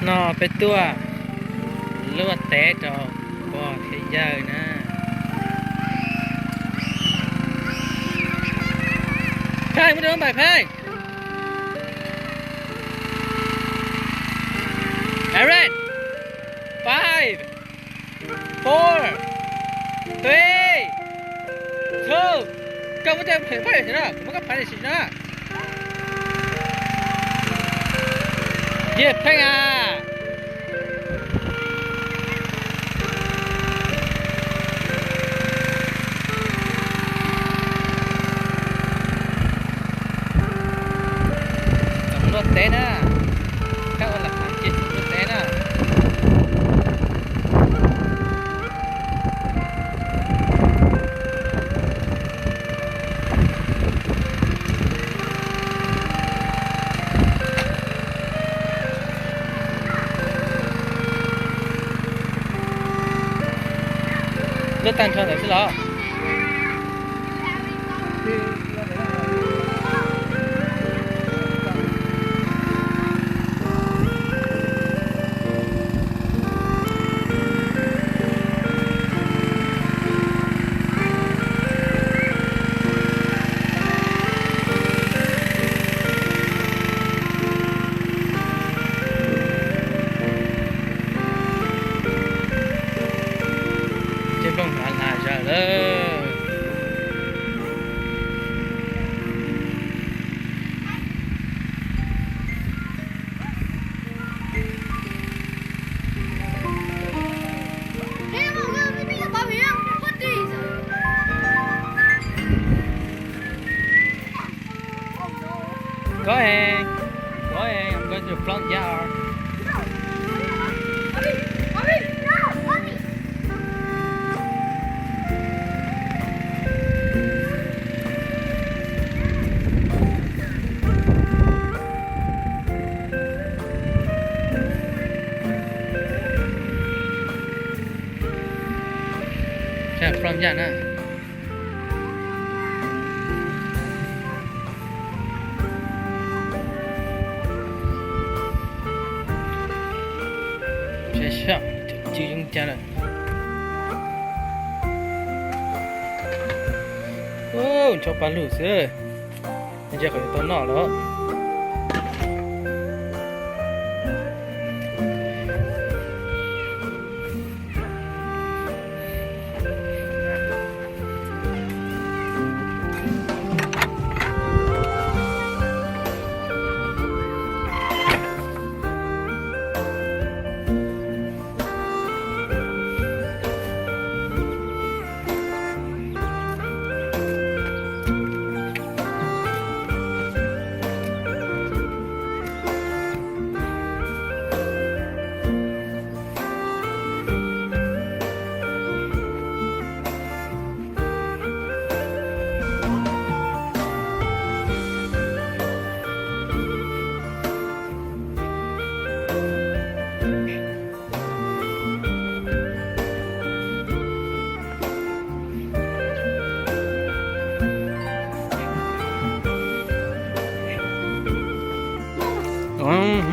No peb tuaj luaj teb rau pog thiab yawg na. Phej, muab rau npais phej. Aaron, five, four, three, two. Koj muab tej pheej phej na, kuv muab koj phaj li sim na. Yej pheej a. Luaj teb na, kab ua lam ces luaj teb na. Luaj tag nrho ntawd xwb los? Cov nplooj hnav hnav zog lawm. Có em, có em, I'm going to front yard. Front yard na. Saib saib cov cw zoo cas lawm. Nrov pa lug xwb. Ntshe qhov yuav tau noj lawm.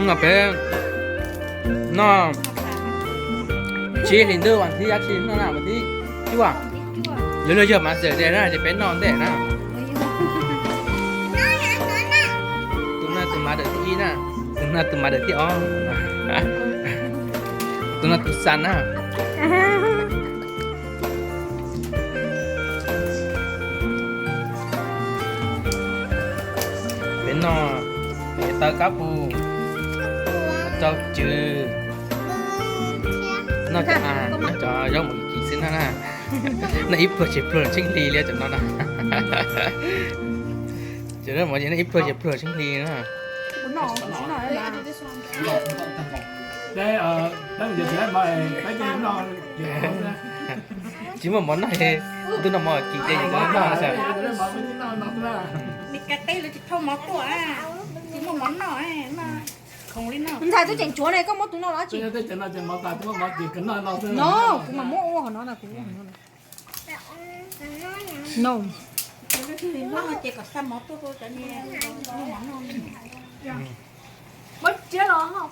No peb noj tsib hlis ntuj vas thib dab tsi noj na, vas thib cuaj. Yuav luag yog mas xwm tias na ces peb noj ntej na. Tus no tus mas dawm thib ib na, tus no tus mas dawm thib ob, tus no tus xas na. Peb noj, peb taw kab pus, rau cw, noj cov, noj cov zaub mov kim xwb na na. Noj ib pluag tsis pluag tsheej hli li cov no na. Cov zaub mov ces noj ib pluag tsis pluag tsheej hli na. Tsis muaj mov noj, ntuj noj mov kim ces noj xwb. Ntxhais twb tseem tsuav ne, koj muab tus no los tsis? No kuv mam muab ua hauv no na, kuv ua hauv no na. No. Muab tsiab los.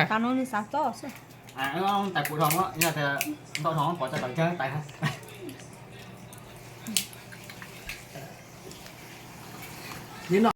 na. Tais kuv dhau, yog tias ntau dhau pov tso tawm cag tais.